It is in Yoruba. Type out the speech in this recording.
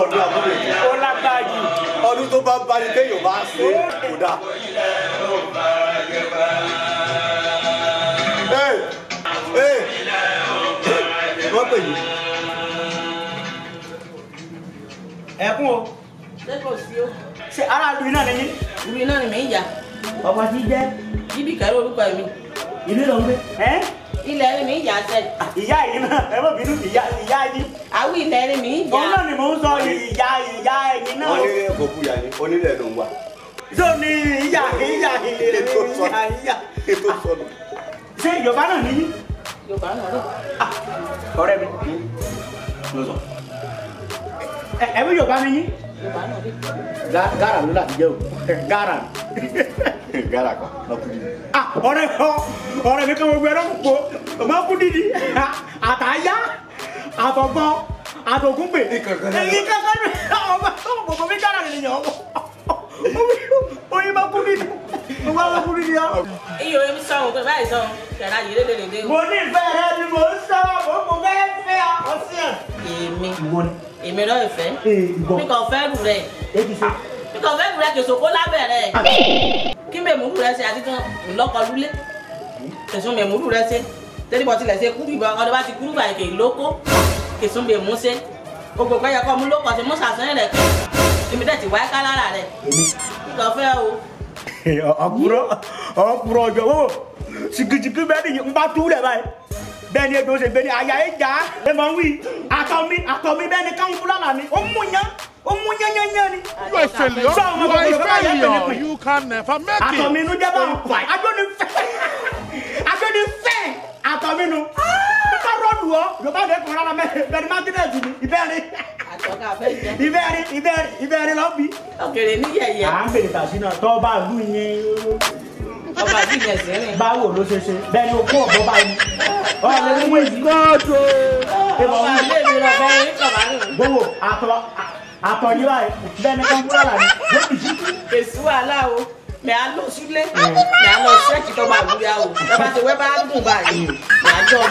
Ọdún abúlé. Ó lágbára jù. Ọdún tó bá bá ní téèyàn bá ṣe kò dáa. Wọ́n pè yín. Ẹkún o. Ṣé kò sí o? Ṣé aráàlú iná ni yín? Ìlú iná ni mí ń yà. Ọkọ tí jẹ́. Ibi kẹrẹ orúkọ mi. Ìlú ló ń gbé. Ilẹ̀ ni mí ń yà sẹ́. Ìyá yìí náà ẹ má bínú ìyá ìyá yìí. Àwọn ilẹ̀ ni mí ń yà. Òun náà ni mò ń sọ ìyá ìyá ẹ̀yìn náà. Wọ́n ní kò kú yà ni onílẹ̀ ló ń wà. Ṣé o ní ìyá ìyá ìyá ìyá? Ètò sọnù. Ṣé Yorùbá náà ni yín? Yorùbá náà rẹ̀. Ọ̀rẹ́ mi. Ẹ bí Yorùbá ni yín? Yorùbá náà rẹ̀. Gàrà ló láti jẹ́ o. Gàrà. Gàrà kan lọ́kùnrin. Ọ̀rẹ́ mi kan gbogbo ẹ̀rọ pò mọ́kúndínlí àtàyà àtọ̀gbọ́n àtògúngbè. Èyí kankan ní ọba tó mọ̀ mi gàrà nìyẹn ọmọ. Oyin mọ́kúndínlí ọba mọ́kúndínlí ọ. Iye omi sọ̀rọ̀ pé báyìí sọ̀rọ̀ kẹ̀rẹ́ ayé lédèrèdè. Mo ní ìfẹ́ rẹ ni mò ń sọ mo fẹ́ fẹ́ ọ sí ẹ̀. Èmi èmi rọ ìfẹ́ mi kàn fẹ́ rù rẹ̀ mi kàn fẹ́ rù rẹ̀ kèso kó lábẹ́ rẹ̀ kí mèmúrù rẹ̀ ṣe àti tán ńlọ́kọ lulẹ̀ kèso mèmúrù rẹ̀ ṣe tẹ́lifọ̀ tilẹ̀ ṣe kúrú ìbọn ọdún bá ti kúrú báyìí kè lóko kèso mèmú ṣe gbogbo kan yẹ kọ́ mú lóko ṣe mú sàṣẹ́ rẹ̀ kí èmi dẹ̀ ti wáyé ká lára rẹ̀ mi kàn fẹ́ o. Ọkùnrin ọjọ́ wo sìkìsìkì bẹ́ẹ̀ ni n bá tú lẹ̀ báyìí bẹ́ẹ̀ ni ejò ṣe bẹ́ẹ̀ ni àyà ẹ̀ já ẹ máa ń wí àtọ̀ mi bẹ́ẹ̀ ni káwọn fúlàlà mi ó mú yán ó mú yán yán yán ni. You are failure. You are a failure. You can never make it. Àtọ̀ mi inú jẹ́ báwọn agbóni fẹ́ agbóni fẹ́ àtọ̀ mi nu nípa rọ́ọ̀lù ọ Yorùbá rẹ̀ kàn rárá bẹ́ẹ̀ ni mákínẹ̀tì ni ìbẹ́ẹ̀rin ìbẹ́ẹ̀rin ìbẹ́ẹ̀rin ìbẹ́ẹ̀rin lọ́ bí. Òkèrè ní yẹ̀yẹ́. À ń bèrè tàṣí náà tọ́ bá lù yín. Ọba àbí yẹn sí rìn. Báwo ló ṣe ṣe bẹ́ẹ̀ ni o kó ọ̀bọ báyìí. Ọ̀rẹ́ mú ìdí. Ọba ilé mi lọ bẹ́ẹ̀ ní kọ̀ọ̀bá nù. Gbogbo àtọ̀ yín báyìí bẹ́ẹ̀ ni kọ́ńtà là ní. Èsì wàhálà o mẹ á lọ sílé mẹ á lọ ṣẹ́ẹ̀kì tó bá wúyà o ẹ bá ti wẹ́ bá dùn báyìí mẹ á jọ mọ̀.